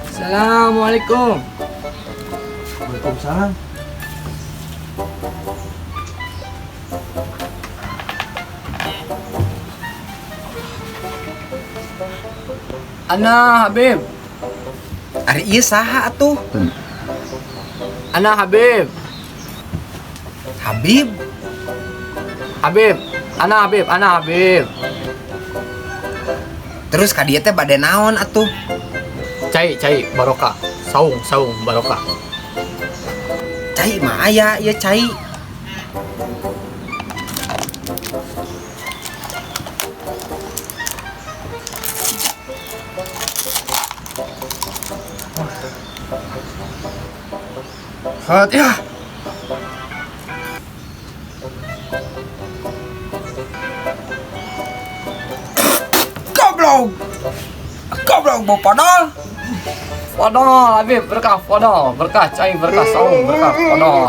Assalamualaikum. Waalaikumsalam. Ana Habib. Ari ieu saha atuh? Ana Habib. Habib. Habib. Ana Habib, Ana Habib. Terus ka dieu teh bade naon atuh? Cai, cai, barokah. Saung, saung, barokah. Cai mah aya ieu cai. Fatihah. Goblok. Goblok bau padol. Fadol, Habib, berkah, fadol, berkah, cai, berkah, saung, berkah, fadol.